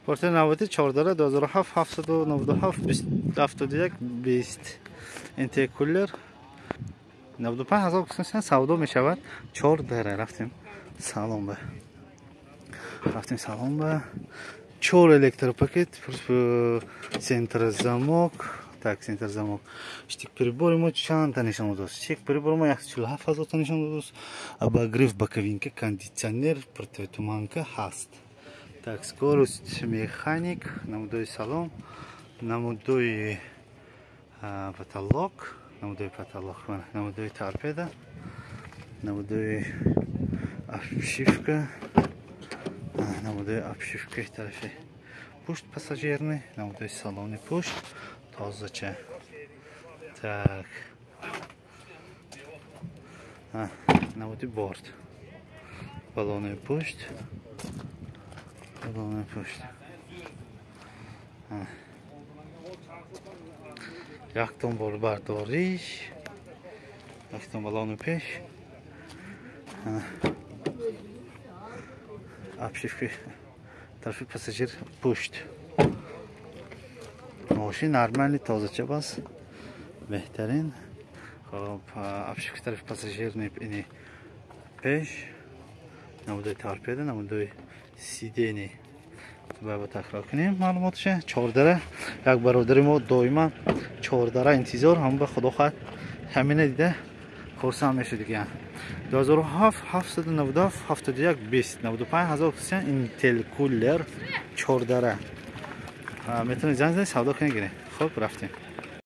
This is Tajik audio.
Портер навбати 14 2007 797 71 20 интеркулер 95 ҳазор қисмашан савдо мешавад. 4 дара рафтем салон ба. Рафтем салон ба. 4 электропакет, центр замок, так центр замок. Штик прибори мо чанд та нишон додааст? Штик прибори мо 147 ҳазор та нишон додааст. Обогрев боковинка, кондитсионер, противотуманка ҳаст. Так, скорость механик, намудои салон, намудои потолок, намудои потолок, намудои торпеда, намудои обшивка, намудои обшивка тарафи пушт пассажирный, намудои салони пушт тозача. Так, намуди борт, балони пушт, балони пушт. Яктон борбардориш, яктон балони пеш, обшивки тарафи пассажир пушт. Мошин нормали тозача бас, беҳтарин. Хоб, обшивки тарафи пассажир ини пеш, намудои торпеда, намудои сидени. Бояд такрор кунем маълумотша. Чордара як бародари мо доима чордара интизор, ҳам ба худо хоҳад ҳамина дида хурсанд мешуд дигар. 2007 797 71 20 95 ҳазор кисян Интел кулер чордара. Метавонед занг занед, савдо кунед, гиред. Хуб, рафтем.